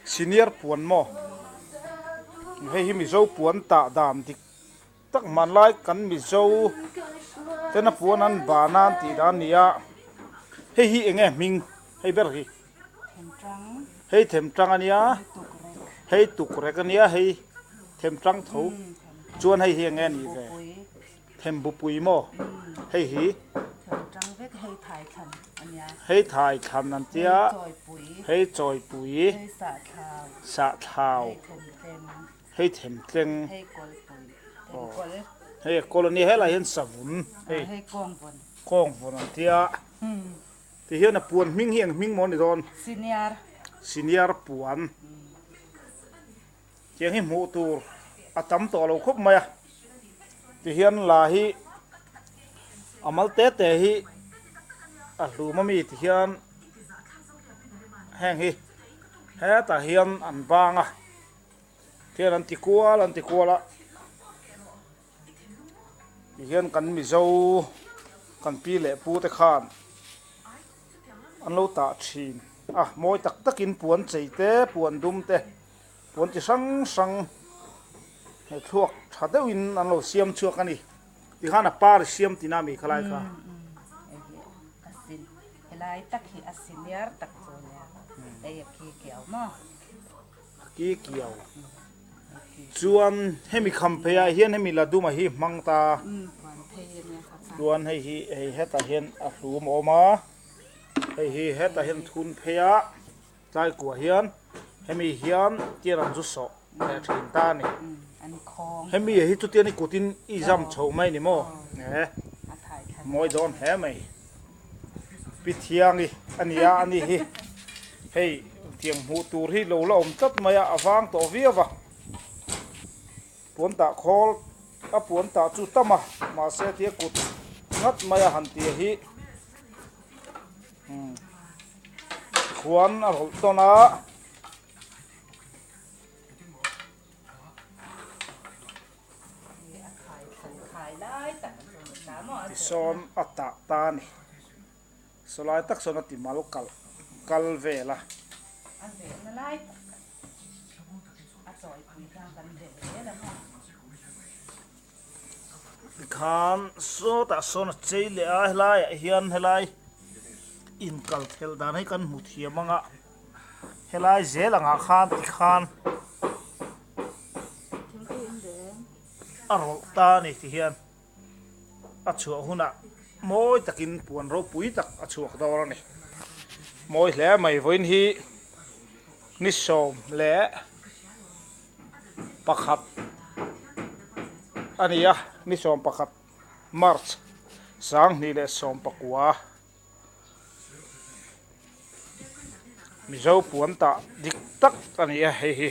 Senior puan maw? Hei hi Mizo puan tah dan dik tak hmanlai kan Mizo tena puan an ban a an tih dan a ni a. Hei hi eng nge hming hei ber hi? Hei themtang a nia, hei tukrek a nia, hei themtang tho chuan hei hi eng nge a nih ve? Thembupui maw? Hei hi? Hei thai thlan an tia, hei chawipui, sahthlau, hei themtleng, hei kawl a nia, helaiah hian savun, hei kawngvawn an tia. Ti hian a puan hming hi eng hming maw ni dawn? Senior. Senior puan. Tiang hi hmuh tur a tam tawh lo khawp mai a. Ti hian la hi a mal te te hi a hlum ami ti hian heng hi hetah hian an bang a. Tihian an ti kual an ti kual a. Tihian kan Mizo kan pi leh pu te khan an lo tah thin a, mawi tak takin puan chei te, puan dum te, puan chi hrang hrang he thluak tha deuhin an lo siam chhuak a ni. Tikhan a par i siam tina mi khalai kha. Helai tak hi a senior tak chu nia, hei a ki kiau maw? A ki kiau. Chuan hemi kham pheiah hian hemi la duma hi hmang ta. Chuan hei hi hei hetah hian a hlum a awm a, hei hi hetah hian thun phei a, tlai kuah hian hemi hian tian an zu sawh leh thin ta a ni. Hemi hi chutian i kutin i zam chho mai ni maw? E mawi dawn hle mai. Pi Thiangi a ni a, ani hi hei tiang hmuh tur hi lo la awm tlat mai a, a vang tawh viau a. Puan tah khawl a puan tah chu tam a, mahse tia kut ngat mai a han tia hi umm khuan a rawlh tawn a. Tisawn a tah ta a ni. Saw lai tak sawn a ti mal kalh kal vel a. Tikhan sawtah sawn a chei leh a, helaiah hian helai inkal thelh dan hi kan hmu thiam ang a, helai zel angah khan tikhan a rawlh ta a ni ti hian a chhuah hunah mawi takin puan ropui tak a chhuak dawn a ni. Mawi hle mai vawiin hi ni 11 a ni a, ni 11 March 2019. Mizo puan tah dik tak a ni a hei hi.